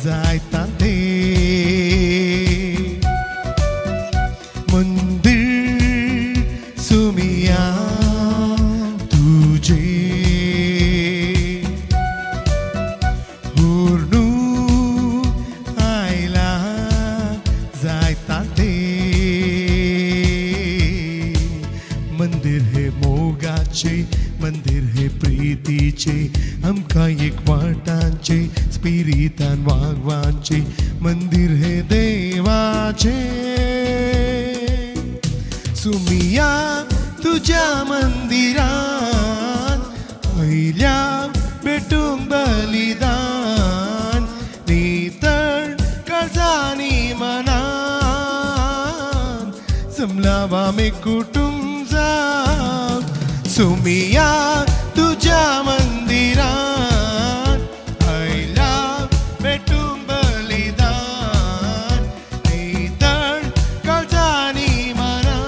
जायता ते मंदिर सुमिया तुझे हुर्नू आयला जायता ते मंदिर हे मोगाचे मंदिर हे प्रीतीचे आमकां एक वाटांचे स्पिरितान वागवाचे मंदिर हे देवाचे सुमिया तुझ्या मंदिरान आयल्या भेटूंक बलिदान नितळ काळजानी मनान जमलाव आमी कुटुंब जावन सुमिया तुझ्या मंदिरान आयल्या भेटूंक बलिदान नितळ काळजानी मनान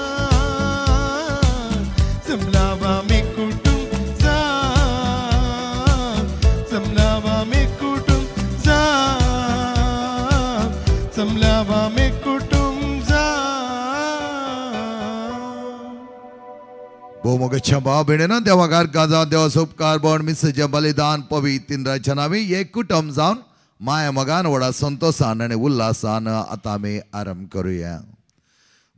जमलाव आमी कुटुंब जावन जमलाव आमी कुटुंब जावन जमलाव आमी कुटुंब जावन. भोवमोगाच्या भाव भयणीनो देवा गारका जावन देवाचो उपकार बोण मिसाचें बलिदान पवित्र इंद्राच्या नांवी एक कुटुंब जावन माया मोगान व्हडा संतोशान आनी उल्हासान आतां आमी आरंभ करुया.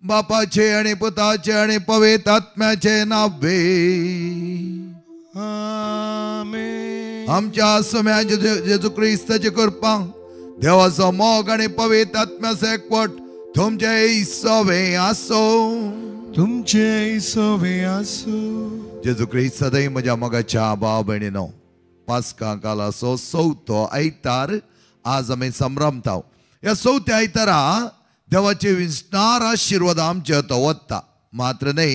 बापाचे आनी पुताचे आनी पवित्र आत्म्याचे नांवे आमेन. आमच्या सोम्या जेजू क्रिस्ताचे कृपा देवाचो मोग आनी पवित्र आत्म्याचो एकवट तुमचे सवे आसो तुमचे सवे आसो. जेजू क्रिस्त सदैव म्हज्या मोगाच्या भाव भयणीनो पास्का कालाचो चवथो आयतार आज आमी संभ्रमता. ह्या चवथ्या आयतारा देवाचे विस्तार आशिर्वाद आमचे तो वता मात्र न्हय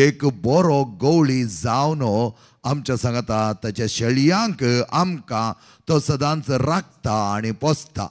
एक बरो गवळी जावन आमच्या सांगता ताच्या शेळयांक आमकां तो सदांच राखता आनी पोसता.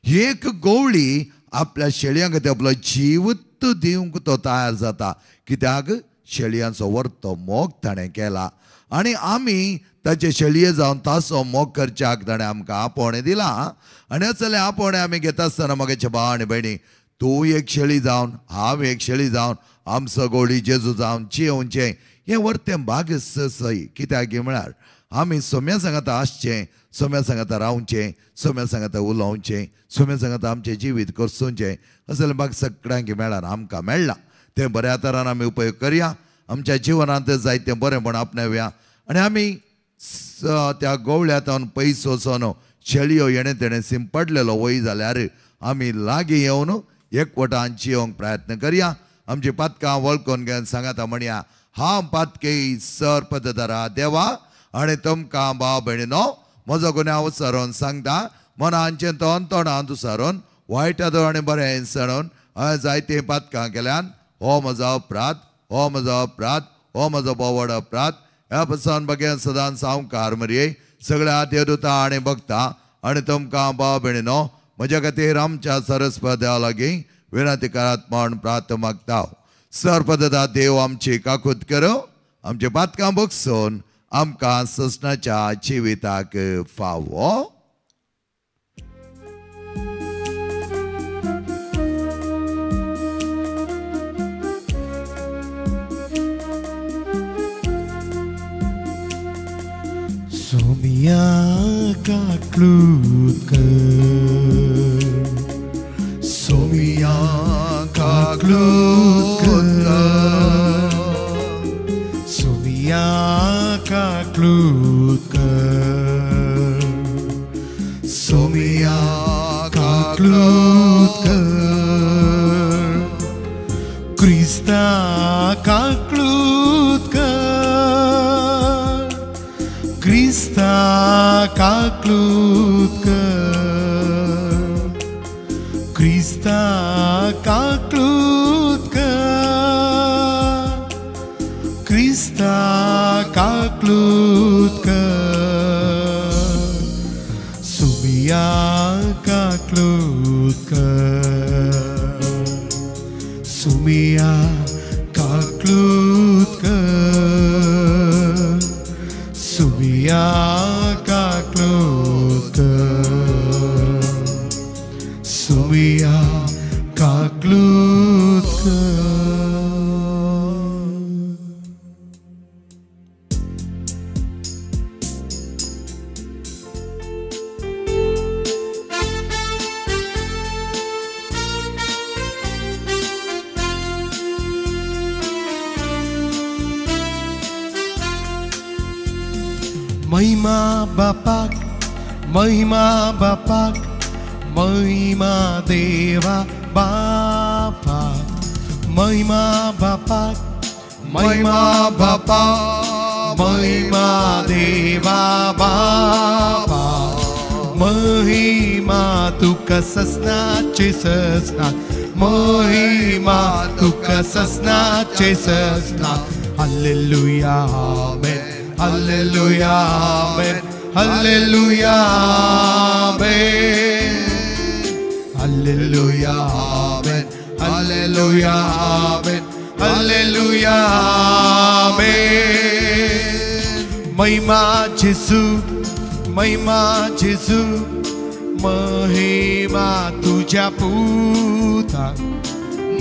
एक गवळी आपल्या शेळयांक ते आपलो जीव दिवंक तो तयार जाता कित्याक शेळयांचो वर्तो मोग ताणें केला आनी आमी ताचे शेळये जावन ताचो मोग करच्याक ताणें आमकां आपोवणें दिलां. आनी असलें आपोवणें आमी घेता आसतना म्हगेचे भाव आनी भयणी तूं एक शेळी जावन हांव एक शेळी जावन आमचो गवळी जेजू जावन जियोवचें हें वर्तें भाग्य सय. कित्याक म्हळ्यार आमी सोम्या सांगाता आसचें सोम्या सांगाता रावचें सोम्या सांगाता उलोवचें सोम्या सांगाता आमचें जिवीत करसुचें असलें भाग सगळ्यांक मेळना आमकां मेळ्ळां तें बऱ्या तरान आमी उपयोग करया आमच्या जिवनांत जायतें बरेंपण आपणावया आनी आमी त्या गवळ्या पयस वचोन शेळयो येणें तेणें सिंपडलेलो वय जाल्यार आमी लागीं येवन एकवटान जियोंक प्रयत्न करया. आमची पातकां वळखून घेवन सांगाता म्हणया हांव पातकी सर पदधरा देवा आनी तुमकां भाव भयणीनो म्हजो गुन्यांव उचारून सांगता मनांचें तोंड तोंडांत उचारून वायट आनी बरें सणून हांवें जायतीं पातकां केल्यान हो म्हजो अपराध हो म्हजो अपराध हो म्हजो बोवड अपराध. ह्या पसून बगेन सदांच सावकार मरये सगळ्या देवदूता आनी भक्ता आनी तुमकां भाव भयणीनो म्हज्या खातीर आमच्या सरस्पत देवा लागीं विनंती करात म्हूण प्रार्थ मागता. सरपदता देव आमची काकूत करो आमची पातकां बगसून आमकां ससनाच्या जिविताक फावो. सोमिया काकलूत कर सोमिया काकलूत कर सोमिया काकलूत कर सोमिया काकलूत कर क्रिस्ता काकलूत कर क्रिस्ता काकलूत कर क्रिस्ता काकलूत कर क्रिस्ता काकलूत कर सुमिया काकलूत कर सुमिया काकलूत कर सुमिया काकलूत कर. महिमा बापाक, महिमा बापाक, महिमा देवा बापा, महिमा बापाक, महिमा बापा, महिमा देवा बापा, महिमा तुका ससनाचे ससना, महिमा तुका ससनाचे ससना। Hallelujah amen, hallelujah amen, hallelujah amen, hallelujah amen, hallelujah amen, hallelujah amen. महिमा जेसू, महिमा जेसू, महिमा तुझ्या पुता,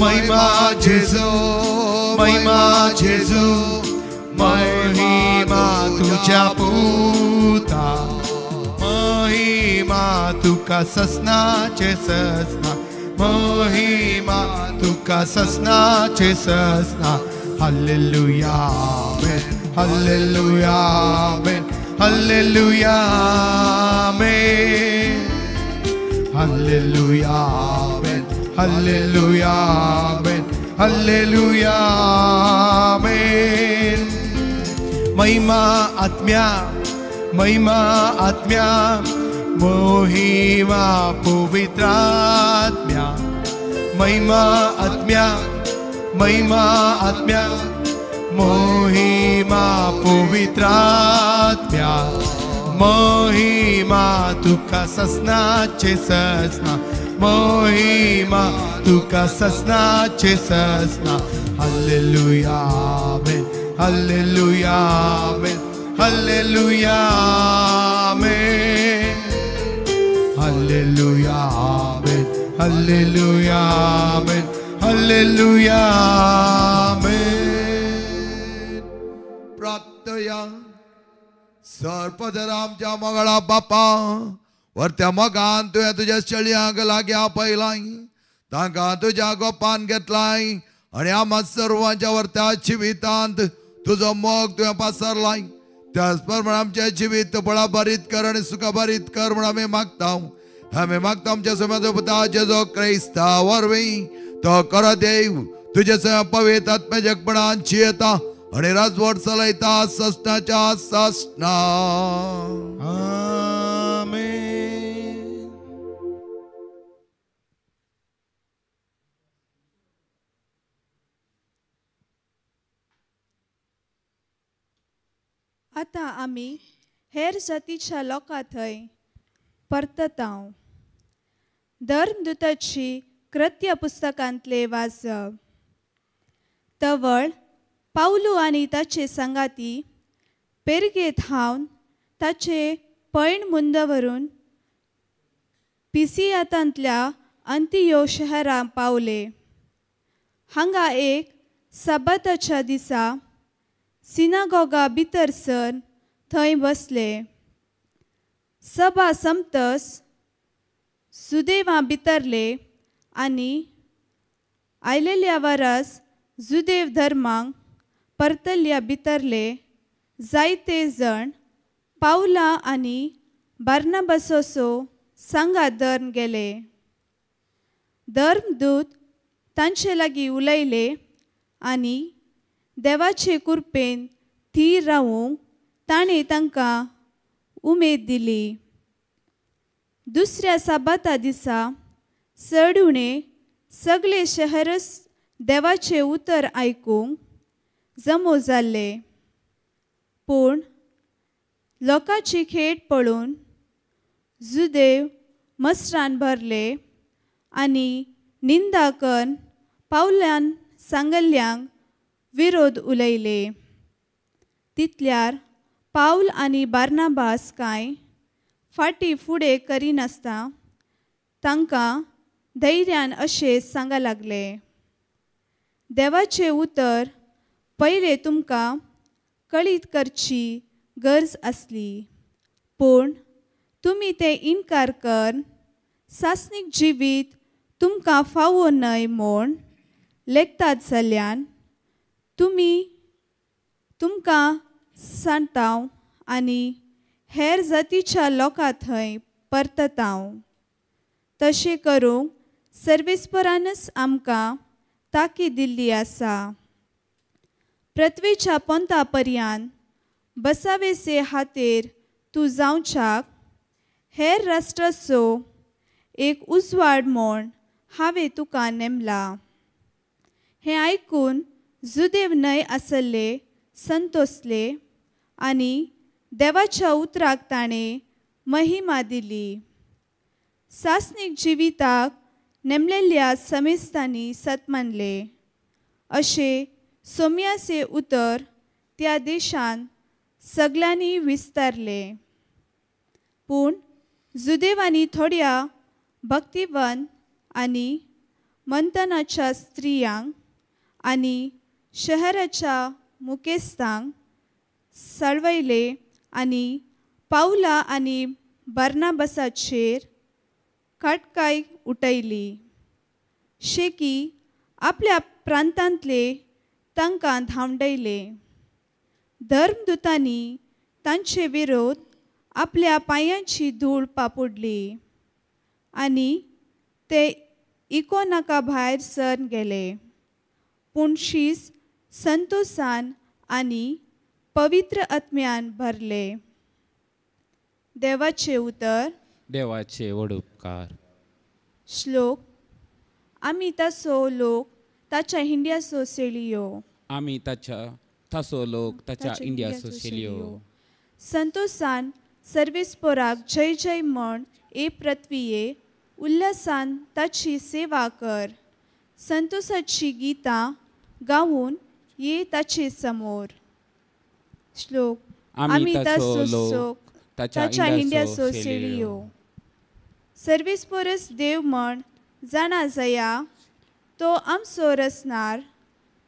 महिमा जेसू, महिमा जेसू, महिमा तुझ्या पुता, महिमा तुका ससनाचे ससना, महिमा तुका ससनाचे ससना। Hallelujah amen, hallelujah amen, hallelujah amen, hallelujah amen, hallelujah amen, hallelujah amen. महिमा आत्म्या, महिमा आत्म्या, महिमा पवित्र आत्म्या, महिमा आत्म्या, महिमा आत्म्या, महिमा पवित्र आत्म्या, महिमा तुका ससनाचे ससना, महिमा तुका ससनाचे ससना। Hallelujah amen, hallelujah amen, hallelujah amen, hallelujah amen, hallelujah amen, hallelujah amen. प्राप्तया सर्पधर आमच्या मगळा बापा, वरत्या मोगान तुवें तुज्या शेळयांक लागीं आपयलाय, तांकां तुज्या गोपान घेतलाय आनी आम्हा सर्वांच्या वरत्या जिवितांत तुजो मोग तुवें पासरलाय। त्याच प्रमाणे आमच्या जिवीत बळाभरीत कर आनी सुखाभरीत कर म्हूण आमी मागता। आमी मागता आमच्या समाजा पुता जेजो क्रिस्ता वरवीं तो खरो देव तुजे सगळ्या पवित्र आत्म्याच्या जियेता आनी राजवट चलयता ससनाच्या ससना। आमेन. आतां आमी हेर जातीच्या लोकां थंय परततांव। धर्मदूताची कृत्य पुस्तकांतले वाचप। तवळ पावलू आनी ताचे सांगाती पेरगेत हावन ताचे पैण मुंदवरून पिसियातांतल्या अंतियो शहरां पावले। हांगा एक सबाताच्या दिसा सिनागोगा भितर सर थंय बसले। सभा संपतस सुदेवां भितरले आनी आयलेल्या वरस जुदेव धर्मांक परतल्या भितरले जायते जण पावला आनी बार्नाबासोसो सांगात धर्म गेले। धर्मदूत तांचे लागीं उलयले आनी देवाचे कृपेन थीर रावूंक ताणें तांकां उमेद दिली। दुसऱ्या साबाता दिसा चड उणें सगळे शहरच देवाचें उतर आयकूंक जमो जाल्ले। पूण लोकांची खेट पळोवन जुदेव मसरान भरले आनी निंदा करून पावलान सांगल्ल्यांक विरोध उलयले। तितल्यार पावल आनी बार्नाबास कांय फाटी फुडें करिनासतना तांकां धैर्यान अशें सांगा लागले, देवाचें उतर पयलें तुमकां कळीत करची गरज आसली, पूण तुमी तें इनकार कर सासणीक जिवीत तुमकां फावो न्हय म्हूण लेखतात जाल्यान तुमी तुमकां सांगता आनी हेर जातीच्या लोकां थंय परततांव. तशें करूंक सर्वेस्परानच आमकां ताकीद दिल्ली आसा. पृथ्वेच्या पोंता पर्यान बसावेसे हातेर तूं जावच्याक हेर राष्ट्राचो एक उजवाड म्हूण हांवें तुका नेमला. हें आयकून जुदेव न्हय आसले संतोसले आनी देवाच्या उतराक ताणें महिमा दिली. सासणीक जिविताक नेमलेल्या समेस्तांनी सत मानले. अशें सोम्याचे उतर त्या देशान सगळ्यांनी विस्तारले. पूण जुदेवांनी थोड्या भक्तिवंत आनी मंतनाच्या स्त्रियांक आनी शहराच्या मुखेस्तांक सळवयले आनी पावला आनी बार्नाबासाचेर काटकाय उठयली. शेकी आपल्या प्रांतांतले तांकां धांवडयले. धर्मदूतांनी तांचे विरोध आपल्या पांयांची धूळ पापुडली आनी ते इकोनाका भायर सर गेले. पूण शीस संतोसान आनी पवित्र आत्म्यान भरले. देवाचे उतर. देवाचे व्हड उपकार. श्लोक. आमी ताचो लोक ताच्या इंडियाचो सेलियो. आमी ताच्या ताचो लोक ताच्या इंडियाचो सेलियो. संतोसान सर्वेस्पोराक जय जय म्हण ए पृथ्वीये उल्हासान ताची सेवा कर. संतोसाची गीतां गावून ये ताचे समोर. श्लोक. आमी ताचो लोक ताच्या इंडियाचो सेलियो. सर्वेस्पोरस देव म्हण जाणा जया तो आमचो रचणार.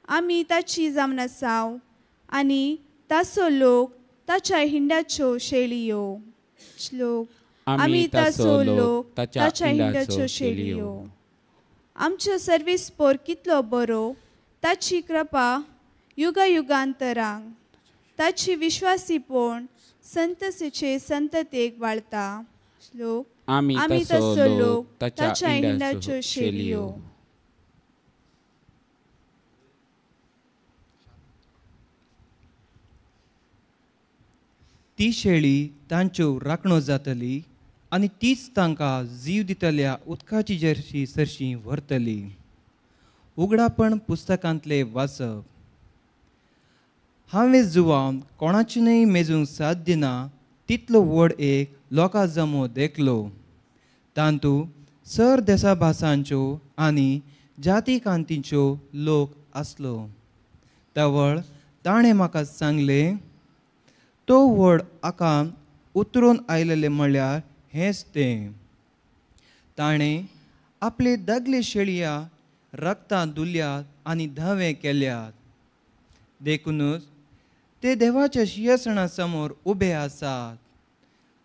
आमी ताची जावनासाव आनी ताचो लोक ताच्या हिंडाच्यो शेळयो. श्लोक. आमी ताचो लोक ताच्या हिंडाच्यो शेळयो. आमचो सर्वेस्पोर कितलो बरो, ताची कृपा युगायुगांतरांक. ताची विश्वासीपण संतसेचे संततेक वाळता. श्लोक. आमी ताचो लोक ताच्या हिंडाच्यो शेळयो. ती शेळी तांच्यो राखणो जातली आनी तीच तांकां जीव दितल्या उदकाची जर्शी सरशी व्हरतली. उगडापण पुस्तकांतले वाचप. हांवें जुवान कोणाची न्हय मेजूंक साथ दिना तितलो व्हड एक लोकां जमो देखलो. तांतू सर देसा भासांच्यो आनी जाती कांतीच्यो लोक आसलो. तवळ ताणें म्हाका सांगलें, तो व्हड आकांत उतरून आयलेले म्हळ्यार हेंच तें. ताणें आपले दगले शेळया रक्तां धुल्यात आनी धवें केल्यात. देखुनूच ते देवाच्या शिंयासना समोर उबे आसात.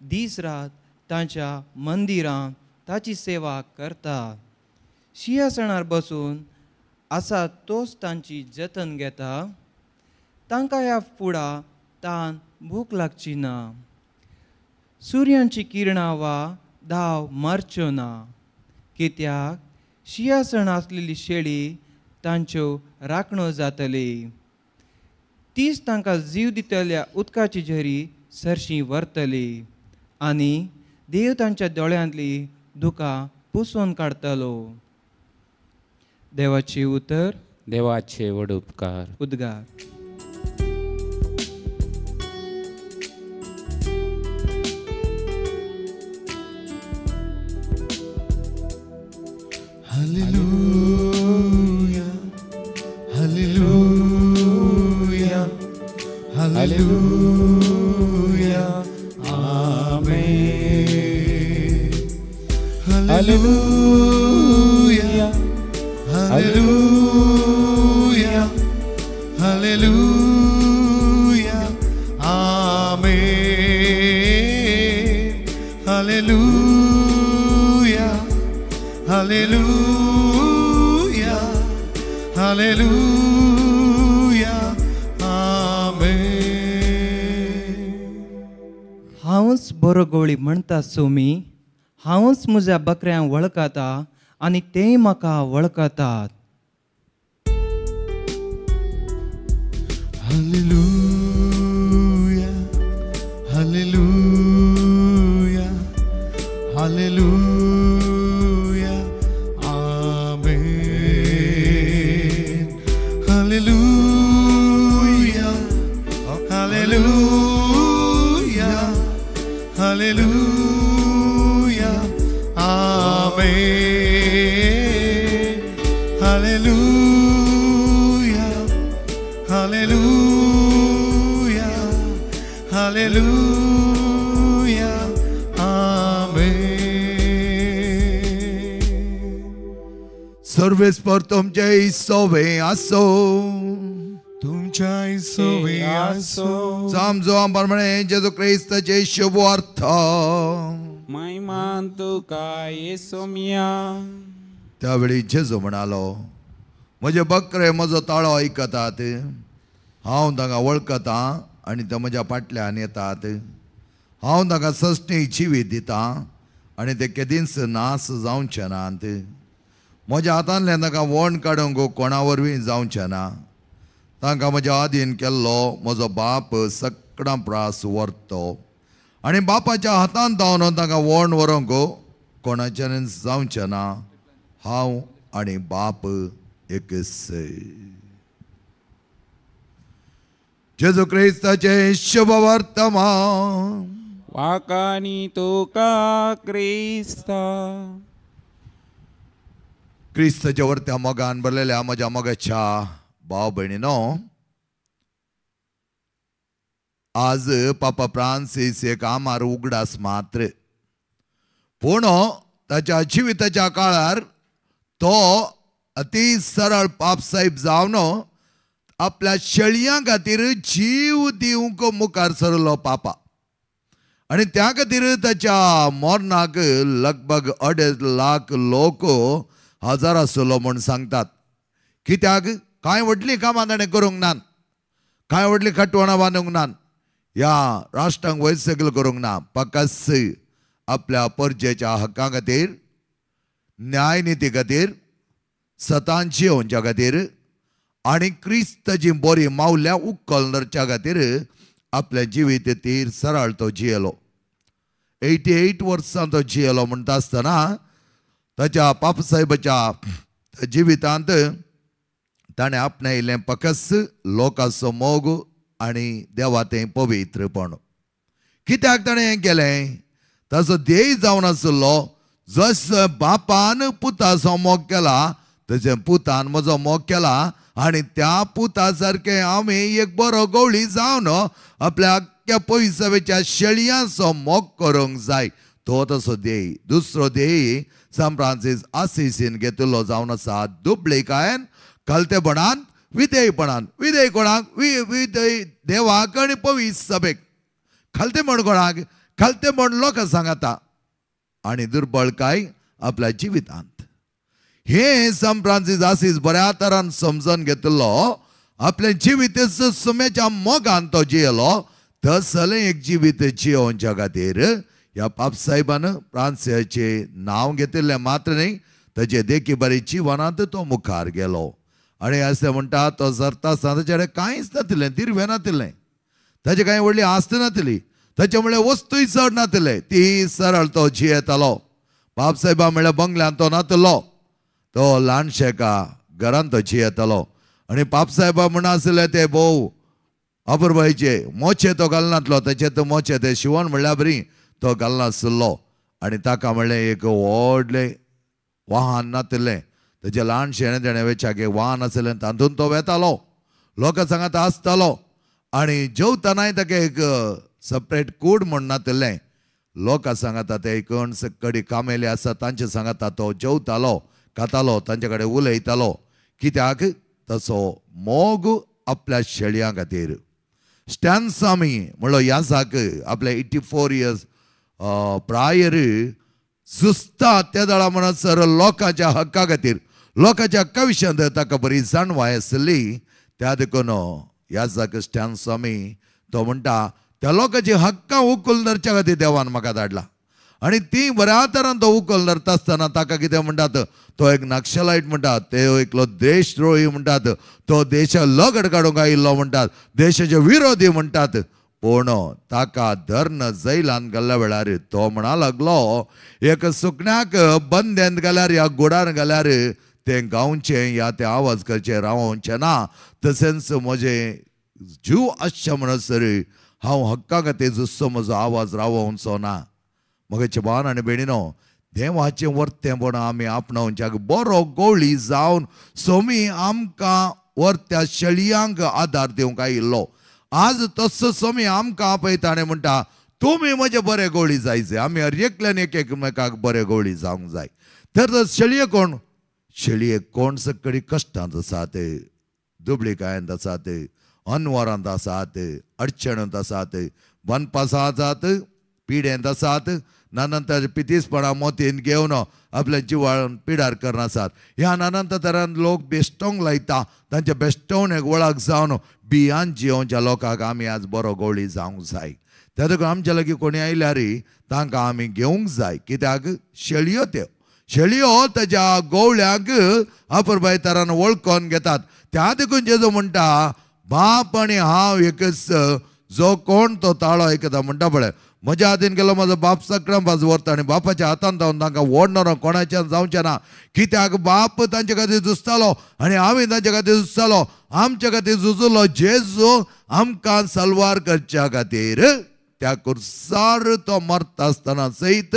दीस रात तांच्या मंदिरांत ताची सेवा करतात. शिंयासनार बसून आसा तोच तांची जतन घेता. तांकां ह्या फुडा तान भूक लागची ना, सुर्यांची किरणां वा धांव मारच्यो ना, कित्याक शिंयासन आसलेली शेळी तांच्यो राखणो जातली. तीच तांकां जीव दितल्या उदकाची झरी सरशी व्हरतली आनी देव तांच्या दोळ्यांतली दुकां पुसून काडटलो. देवाची उतर. देवाचे व्हड उपकार. उद्गार. Hallelujah, hallelujah, hallelujah, amen. Hallelujah, hallelujah, hallelujah, amen. Hallelujah, hallelujah, hallelujah, amen. हांवच बरो गवळी म्हणटा सोमी, हांवच म्हज्या बकऱ्यांक वळखता आनी तेय म्हाका वळखतात. Hallelujah, hallelujah, hallelujah, amen. Hallelujah, hallelujah, hallelujah, amen. Hallelujah, hallelujah, hallelujah, amen. सर्वेस्पर तुमचे सोवे आसो, तुमच्या सोवे आसो. समजो प्रमाणे जेजू क्रिस्ताचे शुभ अर्थ. महिमान तुका येसोमिया. त्यावेळी जेजू म्हणालो, म्हजे बकरे म्हजो ताळो आयकतात, हांव तांकां वळखतां आनी ते म्हज्या फाटल्यान येतात. हांव तांकां सस्नी जिवीत दितां आनी ते केदींच नास जावचे नात. म्हज्या हातांतल्यान तांकां वण काडूंक कोणा वरवीं जावचें ना. तांकां म्हज्या आदीन केल्लो म्हजो बाप सगळ्यां प्रास व्हरतो आनी बापाच्या हातांत धांवन तांकां वण व्हरूंक कोणाच्यान जावचें ना. हांव आनी बाप एकच. जेजू क्रिस्ताचें शुभ वर्तमान. वाकानी तुका क्रिस्ता. क्रिस्ताच्या वरत्या मोगान भरलेल्या म्हज्या मोगाच्या भाव भयणीनो, आज पापा फ्रांसीस एक आमार उगडास मात्र, पूण ताच्या जिविताच्या काळार तो अति सरळ पापसाहेब जावन आपल्या शेळयां खातीर जीव दिवंक मुखार सरलो पापा, आनी त्या खातीर ताच्या मरणाक लगभग 2.5 लाख लोक हजर आसलो म्हूण सांगतात. कित्याक कांय व्हडलीं कामां ताणें करूंक नात, कांय व्हडलीं खटवणां बांदूंक नात, ह्या राष्ट्रांक वयर सकयल करूंक ना, फकत आपल्या परजेच्या हक्का खातीर, न्यायनिती खातीर, सतान जियोवच्या खातीर आनी क्रिस्ताची बरी मावल्या उक्कल धरच्या खातीर आपल्या जिवीत तीर सरळ तो जियेलो. 88 वर्सां तो जियेलो म्हणटा आसतना ताच्या पापसाहेबाच्या जिवितांत ताणें आपणायलें फकत लोकांचो मोग आनी देवा तें पवित्रपण. कित्याक ताणें हें केलें? ताचो ध्येय जावन आसलो, जसो बापान पुताचो मोग केला तशें पुतान म्हजो मोग केला आनी त्या पुता सारकें आमी एक बरो गवळी जावन आपल्या आख्ख्या पयसावेच्या शेळयांचो मोग करूंक जाय. तो तसो ध्येय. दुसरो ध्येय सान फ्रांसीस आसिसीन घेतिल्लो जावन आसा दुबळीकायेन, खालतेपणान, विधेयपणान. विधेय कोणाक? विधेय देवाक आनी पवित्र सभेक. खालतेपण कोणाक? खालतेपण लोकां सांगता आनी दुर्बळकाय आपल्या जिवितांत. हे सान फ्रांसीस आसीस बऱ्या तरान समजून घेतिल्लो. आपलें जिवीत सुम्याच्या मोगान तो जियेलो. तसलें एक जिवीत जियोवच्या खातीर ह्या पापसाहेबान फ्रांसिसाचें नांव घेतिल्लें मात्र न्ही, ताचे देखी बरी जिवनांत तो मुखार गेलो. आनी अशें म्हणटा तो सरता आसतना ताचे कडेन कांयच नातिल्लें, दिर्वें नातिल्लें, ताचे कांय व्हडली आस्त नातिल्ली, ताचे म्हणल्यार वस्तूय चड नातिल्ले, ती सरळ तो जियेतालो. बापसाहेबा म्हणल्यार बंगल्यांत तो नातिल्लो, तो ल्हानशा एका घरांत तो जियेतालो. आनी बापसाहेबा म्हण आसले ते भोव अपुरबायेचे, मोचे तो घालनातलो, ताचे तो मोचे ते शिवण म्हणल्यार बरी तो घालनासलो. आनी ताका म्हणलें एक व्हडलें वाहन नातिल्लें, ताचें ल्हानशें तेणें वेच्याक एक वाहन आसलें, तातूंत तो वेतालो, लोकां सांगात आसतालो. आनी जेवतनाय ताका एक सेपरेट कूड म्हण नातिल्लें, लोकां सांगाता ते कोण कडी कामेली आसा तांचे सांगाता तो जेवतालो, खातालो, तांचे कडेन उलयतालो. कित्याक? तसो मोग आपल्या शेळयां खातीर. स्टॅनसामी म्हणलो यासाक आपले 84 इयर्स प्रायर सुस्ता त्या दळा म्हणसर लोकांच्या हक्का खातीर, लोकांच्या हक्का विशयांत ताका बरी जाणवाय आसली. त्या देखून यासाक स्टॅनसामी तो म्हणटा त्या लोकांची हक्कां उखल धरच्या खातीर देवान म्हाका धाडला. आनी ती बऱ्या तरान तो उखल धरता आसतना ताका कितें म्हणटात, तो एक नक्षलायट म्हणटात, ते एकलो देशद्रोही म्हणटात, तो देशा लगड काडूंक आयिल्लो म्हणटात, देशाचे विरोधी म्हणटात. पूण ताका धਰਨ जैलान घाल्ल्या वेळार तो म्हणा लागलो, एक सुकण्याक बंदेंत घाल्यार ह्या गुडार घाल्यार तें गावचें या तें आवाज करचें रावचें ना, तशेंच म्हजें जीव आसचें म्हणसर हांव हक्का खातीर जुसो म्हजो आवाज रावोवचो ना. म्हगे भावान आनी भयणीनो, देवाचें वर्तेंपण आमी आपणावच्याक बरो गोळी जावन सोमी आमकां वर्त्या शेळयांक आदार दिवंक आयिल्लो. आज तसो सोमी आमकां आपयता आनी म्हणटा, तुमी म्हजे बरे गोळी जायचे. आमी हर एकल्यान एक एकमेकाक बरे गोळी जावंक जाय. तर शेळये कोण, शेळये कोण सगळी कश्टांत आसात, दुबळीकायेंत आसात, अनवरांत आसात, अडचणींत आसात, वनपासांत आसात, पिडेंत आसात, नानंतर पितीसपणां मोतीन घेवन आपल्या जिवाळून पिडार करनासात. ह्या नानंतर तरान लोक बेश्टोंक लायता, तांच्या बेश्टोवणेक वळख जावन बियान जियोवच्या लोकांक आमी आज बरो गोळी जावंक जाय. त्या देखून आमच्या लागीं कोणी आयल्यार तांकां आमी घेवंक जाय. कित्याक शेळयो त्यो शेळयो ताज्या गोवळ्यांक अपुरबाय तरान वळखून घेतात. त्या देखून जेजू म्हणटा, बाप आनी हांव एकच, जो कोण तो ताळो आयकता. म्हणटा पळय, म्हज्या हातीन गेलो म्हजो बाप सक्रम बाजू व्हरता आनी बापाच्या हातान जावन तांकां ओडणारो कोणाच्यान जावचें ना. कित्याक बाप तांचे खातीर झुजतालो आनी आमी तांचे खातीर झुजतालो. आमच्या खातीर झुजलो जेजू आमकां सलवार करच्या खातीर. त्या कुर्सार तो मरता आसतना सयत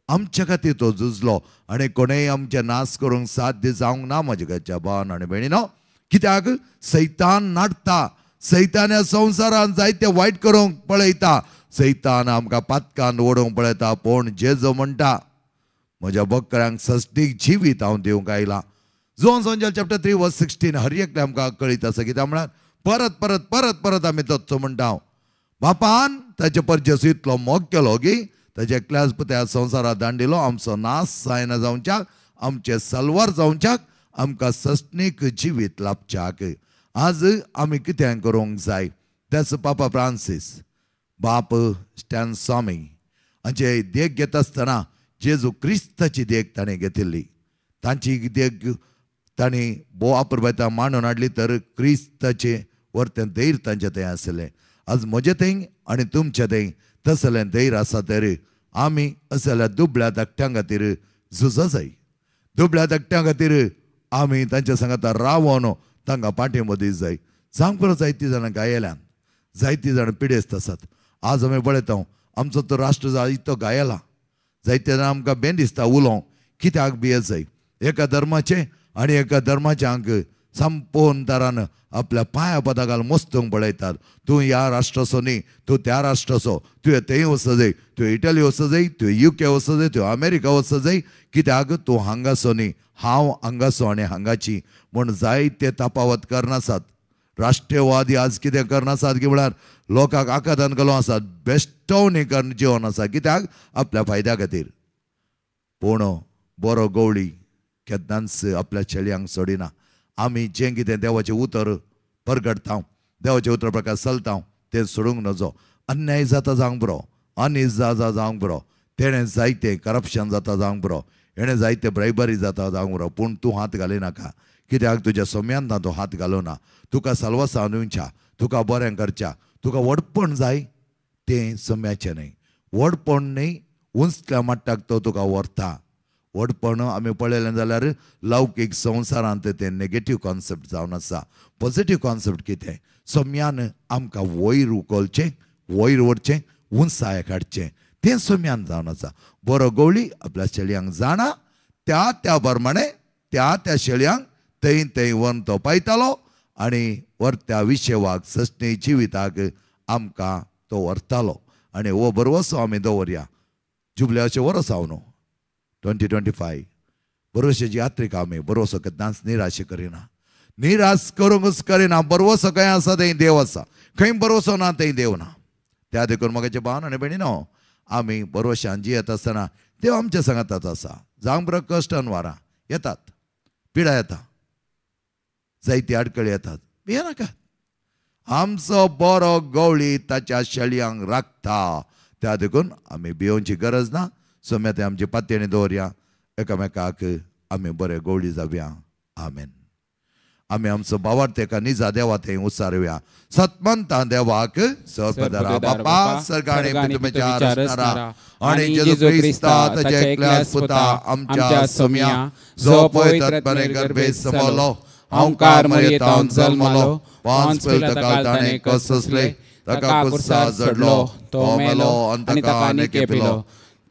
आमच्या खातीर तो झुजलो आनी कोणेय आमचें नाश करूंक साध्य जावंक ना. म्हज्या घरच्या भावान आनी भयणीनो, कित्याक सैतान नाडटा, सैतान ह्या संवसारान जायते वायट करूंक पळयता, सैतान आमकां पातकान ओडूंक पळयता. पूण जेजू म्हणटा, म्हज्या बकऱ्यांक सस्तीक जिवीत हांव दिवंक आयला. जोन संजल चॅप्टर 3 वर्स 16 हर एकले आमकां कळीत आसा. कित्याक म्हळ्यार परत परत परत परत आमी तत्सो म्हणटा हांव, बापान ताचे परजेसू इतलो मोग केलो की ताचे एकल्याच त्या संवसारात दांडिलो, आमचो नाश जायना जावच्याक, आमचें सलवार जावच्याक, आमकां सस्नीक जिवीत लाभच्याक. आज आमी कितें करूंक जाय? त्याच पापा फ्रांसीस, बाप स्टॅन स्वामी हांचे देख घेता आसतना जेजू क्रिस्ताची देख ताणें घेतिल्ली. तांची देख तांणी भोव अपुरबायता मांडून हाडली. तर क्रिस्ताचें वर्तें धैर्य तांचे थंय आसलें. आज म्हजें थंय आनी तुमचें थंय तसलें धैर्य आसा तर आमी असल्या दुबळ्या धाकट्यां खातीर झुजा जाय. दुबळ्या धाकट्यां खातीर आमी तांच्या सांगाता रावोन तांकां पाटी मदीं जाय. जावंक बरो जायतीं जाणां गायेल्यान, जायतीं जाणां पिडेस्त आसात. आज आमी पळयता आमचो तो राष्ट्र जायतो गायला, जायते जाणां आमकां बेन दिसता उलोवंक. कित्याक भियेत जाय? एका धर्माचें आनी एका धर्माच्या संपूर्ण तरान आपल्या पांया पदा घाल मस्तूंक पळयतात. तूं ह्या राष्ट्राचो न्ही, तूं त्या राष्ट्राचो, तुवें थंय वचो जाय, तुवें इटली वचो जाय, तुवें युके वचो जाय, तुवें अमेरिका वचो जाय. कित्याक तूं हांगासो न्ही, हांव हांगासो आनी हांगाची म्हूण जायते तफावत करनासात. राष्ट्रीयवादी आज कितें करनासात की म्हळ्यार लोकांक आकादान घालून आसात, बेश्टवणी करून जिवन आसा. कित्याक? आपल्या फायद्या खातीर. पूण बरो गवळी केन्नाच आपल्या चेडयांक सोडिना. आमी जें कितें देवाचें उतर परगटता, देवाचें उतर प्रकार चलता, तें सोडूंक नजो. अन्याय जाता जावंक बरो, अनीज जाता जावंक बरो, तेणें जायतें करप्शन जाता जावंक बरो, हेणें जायते ब्रायबरी जाता जावंक बरो, पूण तूं हात घालिनाका. कित्याक तुज्या सोम्यान तूं हात घालुना. तुका साल्वासां दिवच्या, तुका बरें करच्या, तुका व्हडपण जाय तें सोम्याचें न्हय. व्हडपण न्हय, उंचल्या मट्टाक तो तुका व्हरता. व्हडपण आमी पळयलें जाल्यार लौकीक संवसारांत तें नेगेटीव कॉन्सेप्ट जावन आसा. पॉझिटीव कॉन्सेप्ट कितें? सोम्यान आमकां वयर उखलचें, वयर व्हरचें, उंचाय काडचें, तें सोम्यान जावन आसा. बरो गवळी आपल्या शेळयांक जाणा, त्या त्या प्रमाणे त्या त्या शेळयांक थंय थंय व्हरून तो पायतालो आनी व्हरत्या विशेवाक सस्नी जिविताक आमकां तो व्हरतालो. आनी हो बरवसो आमी दवरया. जुबल्याचें वरस हांव न्हू 2025 बरोवशाची यात्रिका आमी बरोवसो केन्नाच निराश करिना, निराश करूंकच करिना. बरवसो खंय आसा थंय देव आसा, खंय बरोवसो ना थंय देव ना. त्या देखून म्हगे भावन आनी भयणीनो, आमी बरोवशान जियेत आसतना देव आमच्या सांगाताच आसा. जावंक बरो कश्ट अनवारां येतात, पिडा येता, जायती आडकळी येतात, भियेनाका. आमचो बरो गवळी ताच्या शेळयांक राखता. त्या देखून आमी भियोवची गरज ना. सोम्या ते आमची पातयेणी दवरया, एकामेकाक आमी बरे गवळी जावया. आमेन. आमी आमचो बावार्थ एका निजा देवा थंय उसारुया. सतमंता देवाक सरपदरा बापा सर्गाणी पितुमेच्या रचणारा आनी जेजू क्रिस्ता ताच्या एकल्याच पुता आमच्या सोम्या जो पवित्र आत्म्याने गर्भे समवलो हांवकार मरियेतावन जल्मलो पांच पिलतकाल ताणें कश्ट सोंसले ताका कुर्सा जडलो तो मेलो आनी ताका निकेपिलो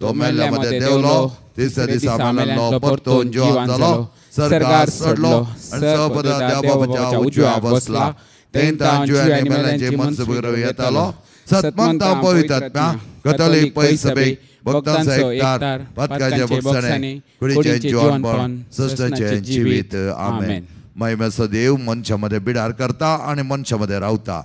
तो मेल्ल्या मदें देंवलो तिसऱ्या दिसा मेल्लो परतून जिवन जालो सरकार सोडलो आनी सपदा देवा बापाच्या उजव्या बसला तेंता जिव्यानी मेल्यांचे मनसुबरो येतालो. सतमंता पवित्र आत्म्या कथोलीक पै सभेक भक्तांचो एकतार पातकाचे बक्षणे कुडीचें जिवनपण सश्टाचें जिवीत. आमेन. महिमेचो देव मनशा मदें बिडार करता आनी मनशा मदें रावता.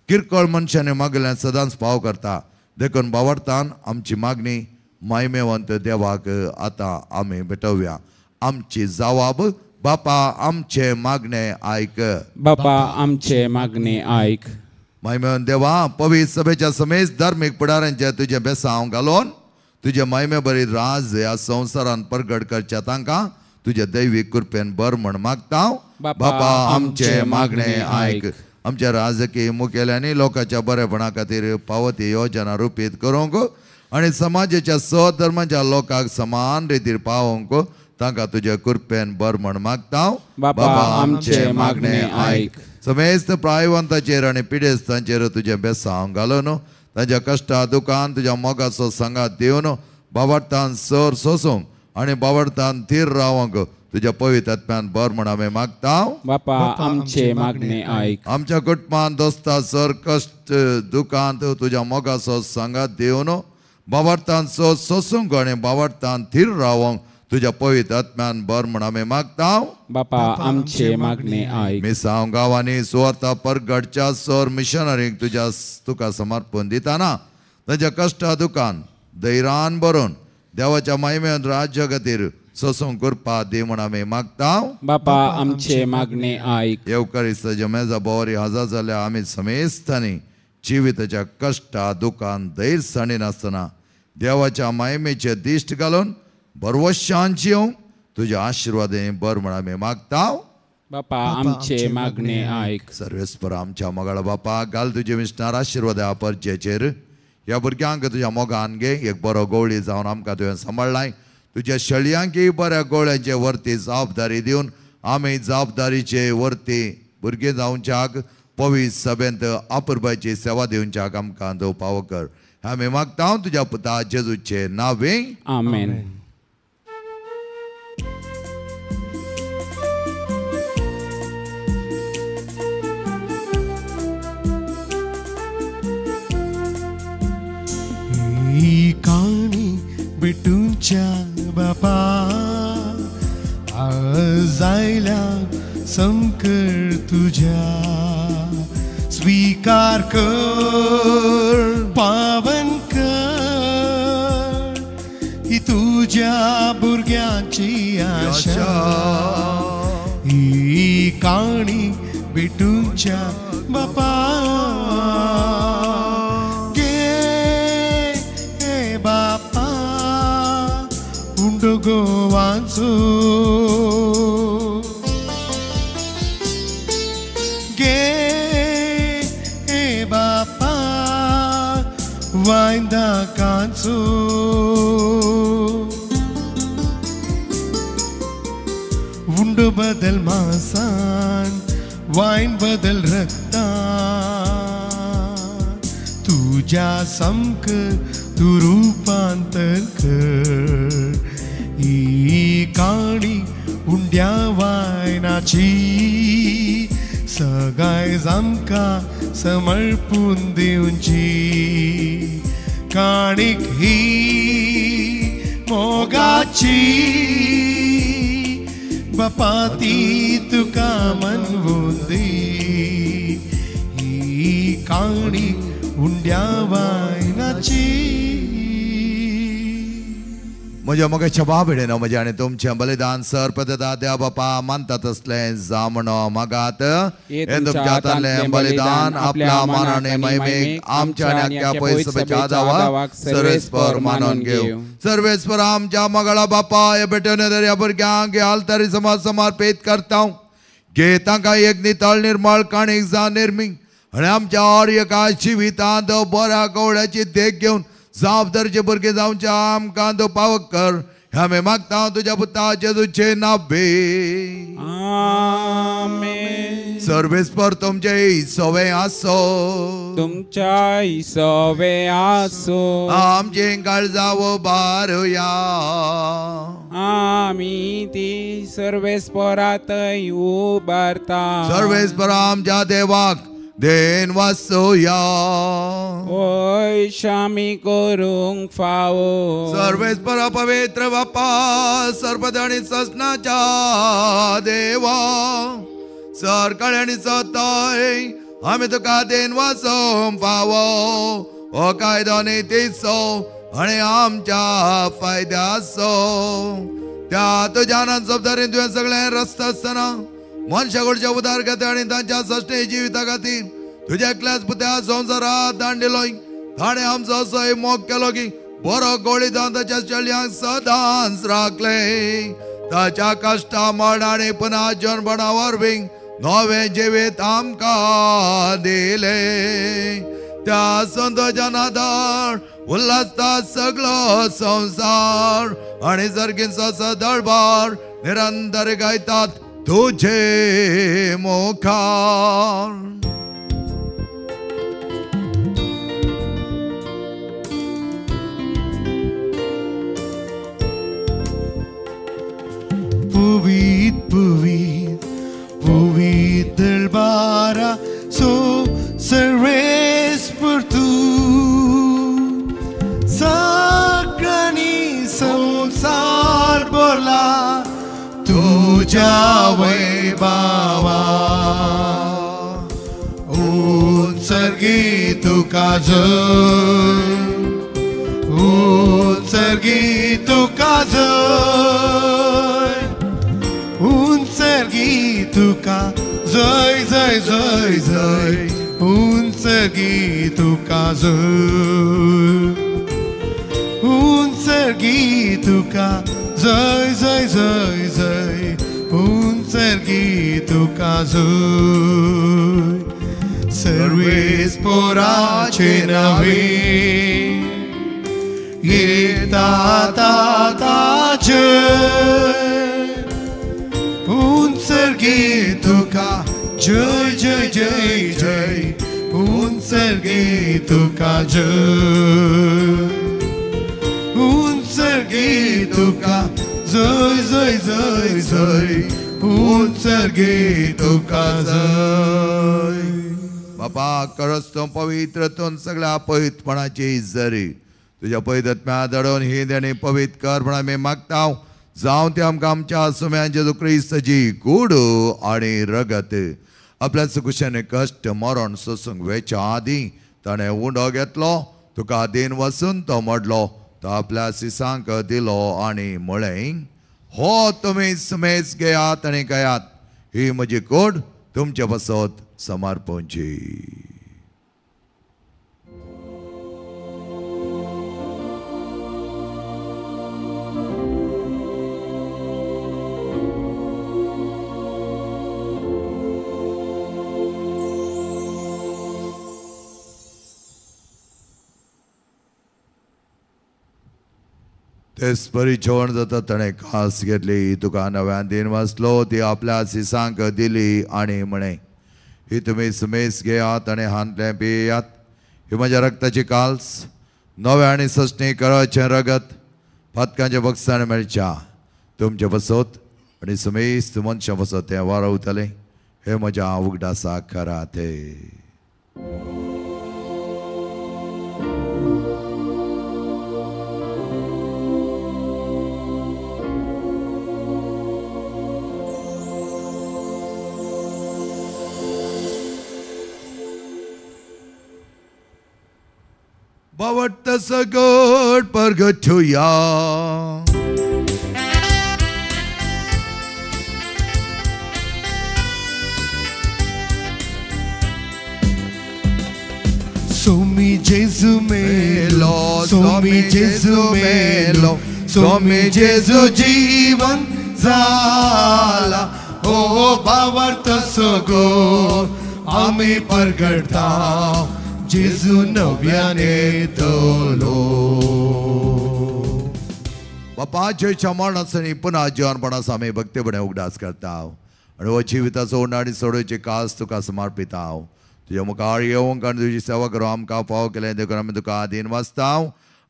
किरकोळ मनशांनी मागल्यान सदांच पाव करता. देखून बावडतान आमची मागणी महिमेवंत देवाक आतां आमी भेटोवया. आमची जवाब बापा आमचे मागणे आयक. बापा आमचे मागणे आयक. महिमेवंत देवा पवित्र सभेच्या समेत धार्मीक फुडाऱ्यांचे तुजें बेसांव घालून तुजे महिमे बरी राज ह्या संवसारान परगट करच्या तांकां तुजे दैवीक कृपेन बर म्हण मागता. बापा आमचे मागणे आयक. आमच्या राजकीय मुखेल्यांनी लोकांच्या बरेपणा खातीर पावती योजना रुपीत करूंक आनी समाजाच्या स्वधर्माच्या लोकांक समान रितीर पावोवंक तांकां तुजे कृपेन बर म्हण मागता. बापा आमचे मागणे आयक. समेस्त प्रायवंताचेर आनी पिडेस्तांचेर तुजें बेसांव घालून तांच्या कश्टा दुकान तुज्या मोगाचो सांगात दिवन बावडतान सर सोसूंक आनी बावडतान थीर रावंक तुज्या पवित्र आत्म्यान बर म्हण आमी मागता. बापा आमचे मागणे आयक. आमच्या कुटुंबान दोस्ता सर कश्ट दुकांत तुज्या मोगाचो सांगात दिवन बावडतान सर सोसूंक आनी बावडतान थीर रावंक तुज्या पवित्र आत्म्यान बर म्हण आमी मागता. बापा आमचे मागणे आयक. मिसांव गांवांनी सुवार्ता परगटच्या सर मिशनरींक तुज्या तुका समर्पण दिताना तांच्या कश्टा दुकान धैर्यान भरून देवाच्या महिमेन राज्य खातीर सोसूंक कृपा दी म्हण आमी मागता. बापा आमचे मागणे आयक. येवकारिस्ताच्या मेजा बोवारी हजर जाल्या आमी समेस्तांनी जिविताच्या कश्टा दुकान धैर्य सांडिनासतना देवाच्या महिमेचे दिश्ट घालून भरवशान जिवंक तुज्या आशिर्वादे बर म्हण आमी मागता. बापा आमचे मागणे आयक. सर्वेस्पर आमच्या मोगाळ बापा घाल तुजे विष्णार आशिर्वाद परचेचेर ह्या भुरग्यांक तुज्या मोगान घे एक बरो गवळी जावन आमकां तुवें सांबाळ्ळाय. तुज्या शेळयांकय बऱ्या गोळ्यांचे वरती जबाबदारी दिवन आमी जबाबदारीचे वरती भुरगीं जावच्याक पवित्र सभेंत अपुरबायची सेवा दिवच्याक आमकां तूं पावो कर. आमी मागता तुज्या पुता जेजूचे नांवे. आमेन. काणी भेटूच्या बापा आज आयल्या संकर तुझ्या स्वीकार कर पावन कर ही तुझ्या भुरग्यांची आशा ही काणी भेटूच्या बापा गोवाचो गे बापा वायंदाकाचो उंडो बदल मासान वायन बदल रक्ता तुझ्या समक तू रूपांतर कर ही काणी उंड्या वायनाची सगाय आमकां समर्पून दिवची काणीक ही मोगाची बापा ती तुका मनवून दी ही काणी उंड्या वायनाची. म्हज्या मोगाच्या बाबडेन म्हज्या आनी तुमचें बलिदान सर्पदा देवा बापा मानता तसलें जामणो मागात हें तुमच्या हातांतलें बलिदान आपल्या मानाने महिमेक आमच्या आनी आख्या पयसभेच्या दावाक सर्वेस्पर मानून घेवं. सर्वेस्पर आमच्या मोगाळा बापा हे भेटवणे दर्या भुरग्यांक आल्तारी समाज समर्पीत करता. घे तांकां एक नितळ निर्मळ काणीक जावन निर्मी आनी आमच्या आर्यका जिवितांत बऱ्या गवळ्याची देख घेवन जबाबदारीचे भुरगे जावचे आमकां तूं पावक कर. आमी मागता तुज्या पुता जेजूचे नावे. आमेन. सर्वेस्पर तुमचे सवे आसो. तुमच्या सवे आसो. आमचे काळजावो बारुया. आमी ती सर्वेस्परातय उबारता. सर्वेस्पर आमच्या देवाक then वासोया. ओय शामी करूंक फावो. सर्वेस्पर पवित्र बापा सर्वद आनी ससनाच्या देवा सरकाळ आनी सताय आमी तुका then वासोवंक फावो. हो कायदो नितीचो आनी आमच्या फायद्याचो. त्या तुज्या जबाबदारीन तुवें सगळें रस्ता आसतना मनशा कडच्या उदार खातीर आनी तांच्या सश्टे जिविता खातीर तुज्या एकल्याच पुत्या संवसारात दान दिलो. ताणें आमचो असोय मोग केलो की बरो गोळी जावन ताच्या चलयांक सदांच राखले. ताच्या कश्टा मरण आनी पुना जन्मणा वरवीं नवें जिवीत आमकां दिलें. त्या संतोच्या नादार उल्हासता सगळो संवसार आनी सर्गींचो सदळबार निरंतर गायतात तुझे मुखार. पुवीत पुवीत पुवीत दलबारा सो सर्वेस्पर तूं सगळ्यांनी संवसार भरला तुझ्या वैभावा. उत्सर्गी तुका जय उत्सर्गी तुका जय उत्सर्गी तुका जय जय जय जय उत्सर्गी तुका जय उत्सर्गी तुका जय जय जय जय उत्सर्गी तुका जय. सर्वेस्पराचे नावे येता ताचे उत्सर्गी तुका जय जय जय जय उत्सर्गी तुका जय उत्सर्गी तुका जय जय जय जय उत्सर्गी तुका जय. बापा करस तूं पवित्र तूं सगळ्या पवित्रपणाची जरी तुज्या पवित्र दडोवन ही देणी पवित्र कर म्हण आमी मागता. जावं ते आमकां आमच्या सुम्यान जेजू क्रिस्ताची कूड आनी रगत आपल्या सुकुशाने कश्ट मरण सोसूंक वेच्या आदीं ताणें उंडो घेतलो तुका then वसून तो मोडलो तो आपल्या सिसांक दिलो आनी म्हळें हो तुमी सुमेज घेयात आनी घेयात ही म्हजी कूड तुमचे पासत समर्पणची. तेच परी जेवण जाता ताणें कास घेतली तुका नव्यान दिन वाचलो ती आपल्या सिसांक दिली आनी म्हळें ही तुमी सुमेस घेयात आनी हांतलें पियात ही म्हज्या रक्ताची काल्स नव्या आनी सस्नी कराचें रगत पातकांच्या बक्षान मेळच्या तुमचे बसत आनी सुमेस मनशां बसत तें वारवतलें हें म्हज्या उगडासा खरा ते. बावट सगट परगठुया. जेजू मेलो, स्वामी जेजू मेलो, स्वामी जेजू जीवन जाला. ओ भावार्थ सगो आमी परगडता, जेजू नव्यान येतलो. बापा जेच्या मरणासनी पुन्हा जिवनपणाचो आमी भक्तीपणे उगडास करता आनी हो जिविताचो उंडाणी सोडोवची कास तुका समर्पिता. तुज्या मुखार येवंक आनी तुजी सेवा करूं आमकां फावो केलें देखून आमी तुका आदीन वाचता.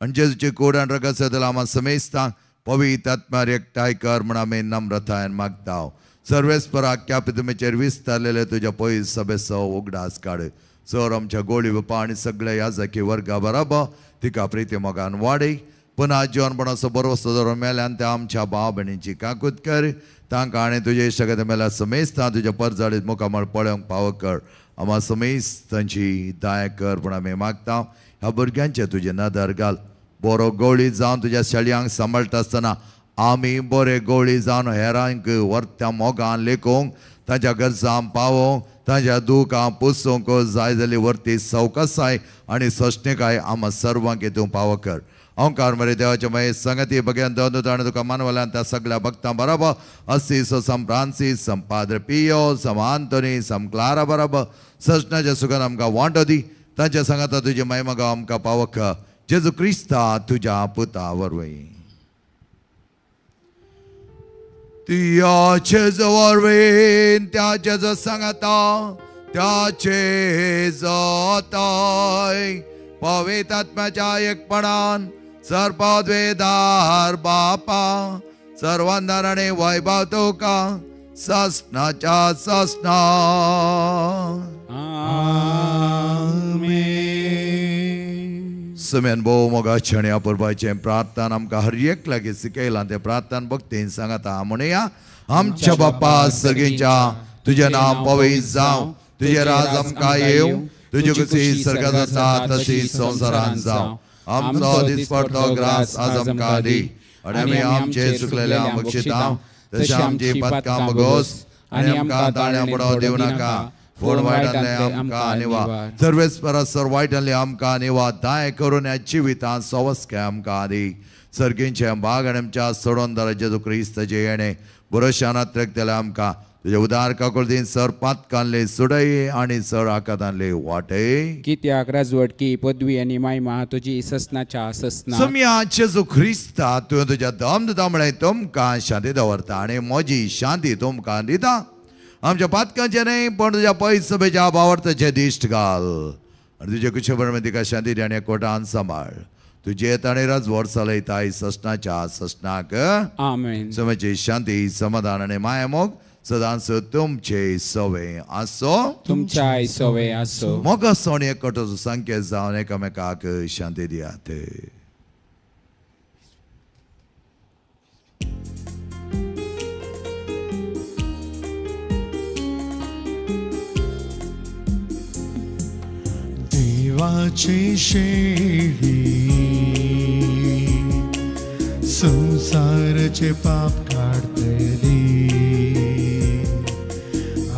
आनी जेजूची कूड आनी रगत सदल आमा समेजता पवित्र आत्म्यार एकठांय कर म्हूण आमी नम्रतायेन मागता. सर्वेस्पर आख्या पितुमेचेर विस्तारलेले तुज्या पयस सभेचो उगडास काड. सर आमच्या गोळी बापा आनी सगळ्या याजकी वर्गा बराबर तिका प्रिती मोगान वाडय. पुन्हा जिवनपणाचो बरोवचो धरून मेल्यान त्या आमच्या भाव भयणींची काकूत कर. तांकां आनी तुजे इश्टागत मेल्या समेजता तुज्या परजाळीत मुखामळ पळोवंक पावो कर. आमा समेज तांची दया कर म्हूण आमी मागता. ह्या भुरग्यांचे तुजे नदर घाल. बरो गोळी जावन तुज्या शेळयांक सांबाळटा आसतना आमी बरे गोळी जावन हेरांक व्हरत्या मोगान लेखूंक, तांच्या गरजांक पावोवंक, तांच्या दुखां पुसूंक जाय जाली व्हरती सवकासाय आनी सोंसणीकाय आमा सर्वांक तूं पावो कर. ओंकार मरे देवाचे मये संगती बगेन दोन ताणें तुका मानवल्यान त्या सगळ्या भक्तां बराबर असीस सम फ्रांसीस सम पाद्र पियो सम आंतोनी सम क्लारा बराबर सजनाच्या सुखान आमकां वांटो दी. तांच्या सांगाता तुजी महिमा गांव आमकां पावक जेजू क्रिस्ता तुज्या पुता वरवीं. त्या जेजू वरवीं, त्या जेजू सांगाता, त्या जेजू पवित्र आत्म्याच्या एकपणान सर्पद्वेदार बापा सर्वांदाराने वैभव तुका ससनाच्या ससना. आमेन. सुमेन भोव मोगाचे आनी अपुरबायचें प्रार्थना आमकां हर एक लागीं शिकयलां तें प्रार्थना भक्तीन सांगता. म्हणया, आमच्या बापा सर्गींच्या, तुजें नांव पवित्र जावं, तुजें राज आमकां येवं, तुजी खुशी स्वर्गांत जाता तशी संवसारांत जावं. आमचो दिसपडतो ग्रास आज आमकां दी आनी आमी आमचे चुकलेल्या बक्षिता तशें आमची पातकां बगोस आनी आमकां ताळ्यां पडो दिवं नाका, फोड वायटांतले आमकां निवा. सर्वेस्परा सर वायटांतले आमकां निवा. दाय करून ह्या जिवितांत सवस्के आमकां दी. सर्गींचे भाग आनी आमच्या सोडोवन जेजू क्रिस्ताचें येणें भरोशान अत्रेकतले आमकां तुजे उदार काकुळतीन सर पातकांले सुडय आनी सर आकातांले वाटय. कित्याक राजवटकी पदवी आनी महिमा तुजी ससनाच्या ससना. सोम्या जेजू क्रिस्ता तुवें तुज्या दम दिता म्हळें तुमकां शांती दवरता आनी म्हजी शांती तुमकां दिता. आमच्या पातकांचें न्हय पण तुज्या पयस सभेच्या भावार्थाचें दिश्ट घाल आनी तुजे कुशे बरोबर तिका शांती दी आनी एकवटान सांबाळ. तुजे ताणें राजवट चलयताय ससनाच्या ससनाक. आमेन. सोम्याची शांती समाधान आनी मायामोग सदांच तुमचे सवे आसो, तुमच्याय सवे आसो. मोग सोण एकवटाचो संकेत जावन एकामेकाक शांती दियात. देवाची शेळी संसाराचे पाप काडतली,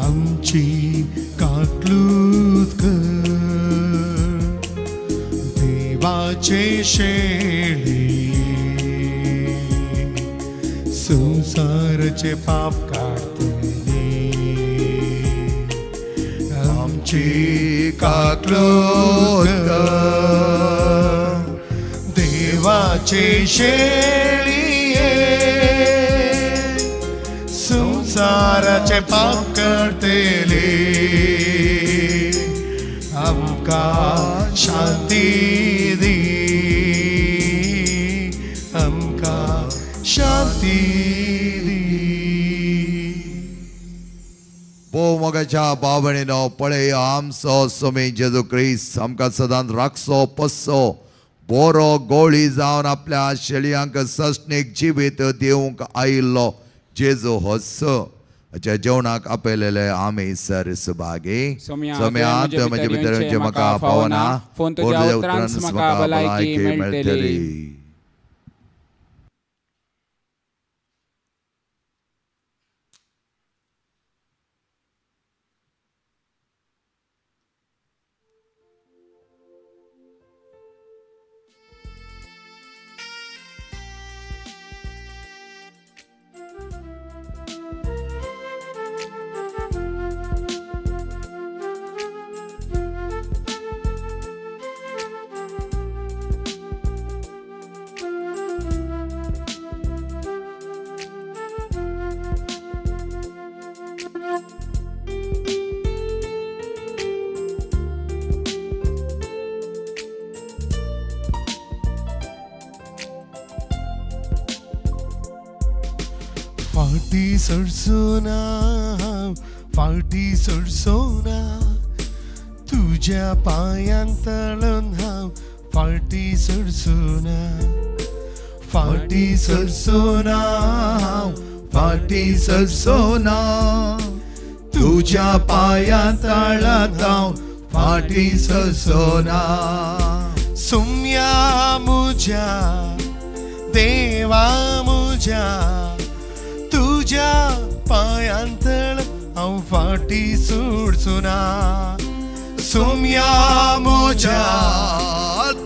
आमची काकलूत कर. देवाचे शेळी संसाराचे पाप काडतली, आमची काकलूत कर. देवाचे शेळये संसाराचे पाप करतले, आमकां शांती दी, आमकां शांती दी. भोव मोगाच्या भाव भयणीनो, पळय आमचो स्वामी जेजू क्रिस्त आमकां सदांच राखचो पोसचो, बरो गोळी जावन आपल्या शेळयांक ससणीक जिवीत दिवंक आयिल्लो जेजू होच. हाच्या जेवणाक आपयलेले आमी सर सुभागी. सोम्या तुवें म्हजे भितर येवचें म्हाका पावना, पूण तुज्या उतरान म्हाका भलायकी मेळटली. फाटी सरसोना फाटी सरसोना तुझ्या पांयान तळून हांव फाटी सरसोना फाटी सरसोना फाटी सरसोना तुझ्या पांयान तळून हांव फाटी सरसोना सुम्या मुझ्या देवा मुझ्या तुझ्या पांयान तळ हांव फाटी सोडचोना सुम्या मुझ्या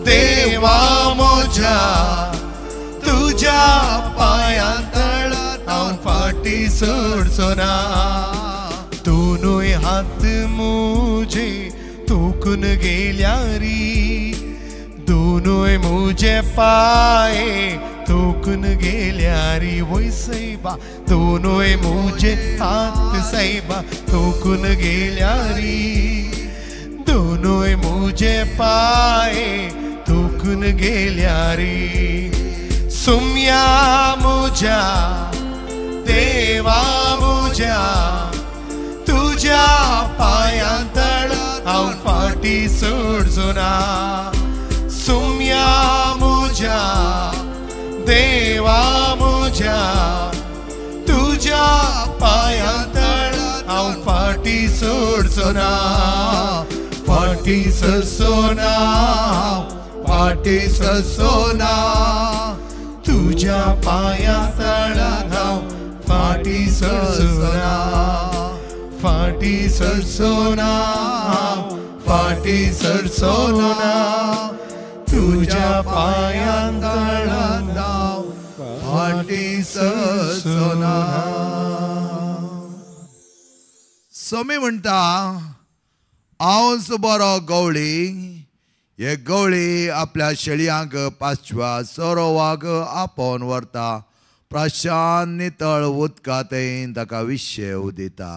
देवा मुझ्या तुझ्या पांयान तळ हांव फाटी सोडचोना दोनूय हात मुझे तोकून गेल्यारी दोनूय मुझे पाये तोकून गेल्यारी वय सैबा दोनूय मुझे हात सैबा तोकून गेल्यारी दोनूय मुझे पाये तोकून गेल्यारी सुम्या मुझ्या देवा मुझ्या तुझ्या पांयान तळ हांव फाटी सोडचोना सुम्या मुझ्या देवा मुझ्या तुझ्या पांयान तळ हांव फाटी सोडचोना फाटी सरसोना फाटी सरसोना तुझ्या पांयान तळ हांव फाटी सरसोना फाटी सरसोना फाटी सरसोना तुझ्या पांयान तळान हांव फाटी सरसोना. स्वामी म्हणटा हांवच बरो गवळी हे गवळी आपल्या शेळयांक पांचव्या सरोवाक आपोवन व्हरता प्रशांत नितळ उदकांत ताका विशेव दिता.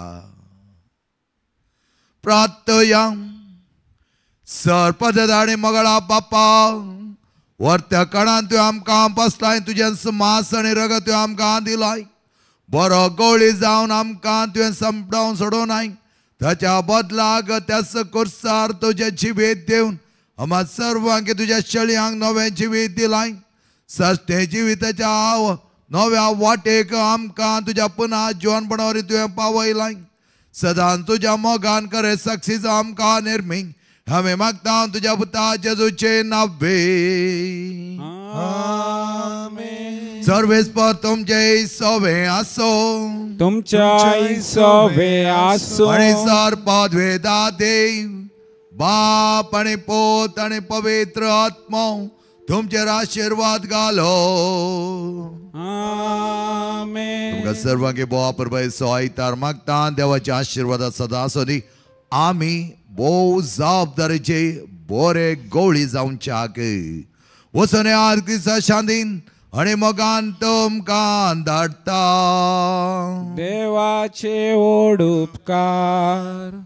प्रार्थया सरपद आनी मगळा बापा वर्त्या कणान तुवें आमकां बसलाय तुजें मांस आनी रगत तुवें आमकां दिलाय बरो गवळी जावन आमकां तुवें संपडावन सोडूनाय ताच्या बदलाक त्याच कुर्सार तुजें जिवीत दिवन आम्हा सर्वांक तुज्या शेळयांक नवें जिवीत दिलाय सस्ते जिविताच्या नव्या वाटेक आमकां तुज्या पुना जिवनपणावरी तुवें पावयलाय सदां तुज्या मोगान करे साक्षीचो आमकां निर्मी आमी मागता तुज्या पुता जेजूचे नावे. सर्वेस्पर तुमचे सोवे आसो तुमच्या सोवे आसो आनी सर पदवेदा देव बाप आनी पोत आनी पवित्र आत्मो तुमचेर आशिर्वाद घालो. तुमकां सर्वांक भोव परबेचो आयतार मागता देवाचे आशिर्वाद सदां आसूं दी. आमी भोव जबाबदारीचे बरे गवळी जावच्याक वचून आरतीचा शांतीन आनी मोगान तुमकां धाडटा. देवाचे व्हड उपकार.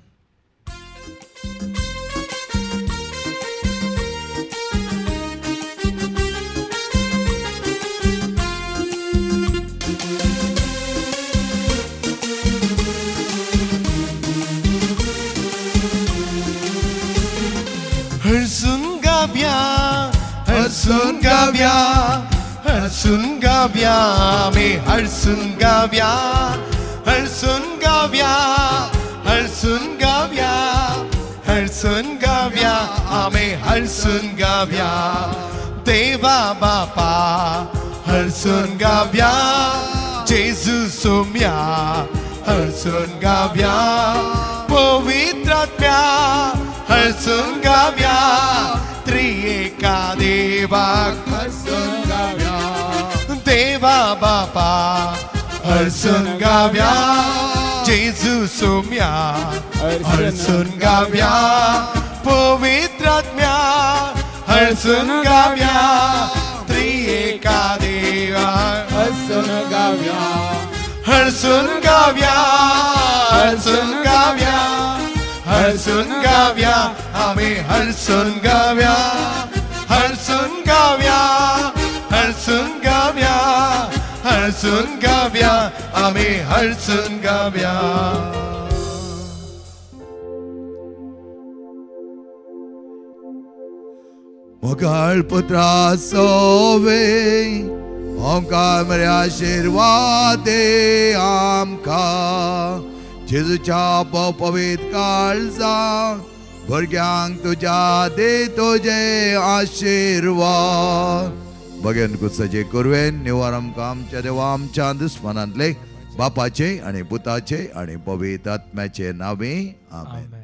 हरसून गाव्या हरसून गाव्या हरसून गाव्या आमी हरसून गाव्या हरसून गाव्या हरसून गाव्या हरसून गाव्या आमी हरसून गाव्या देवा बापा हरसून गाव्या जेजू सोम्या हरसून गाव्या पवित्र आत्म्या हरसून गाव्या त्रिएका देवाक हरसून गाव्या देवा बापा हरसून गाव्या जेजू सोम्या हरसून गाव्या पवित्र आत्म्या हरसून गाव्या त्रिएका देवाक हरसून गाव्या हरसून गाव्या हरसून गाव्या हरसून गाव्या आमी हरसून गाव्या हरसून गाव्या हरसून गाव्या हरसून हरसून गाव्या, आमी हरसून गाव्या. मोगाळ पुत्रा सोवे ओंकार मरे आशिर्वाद दे आमकां, जेजूच्या पवित्र काळजा भुरग्यांक तुज्या दे तुजे आशिर्वाद. बगेन कुसाचे कुरवेन निवार आमकां आमच्या देवा आमच्या दुस्मनांतले, बापाचे आनी पुताचे आनी पवित्र आत्म्याचे नावे, आमेन.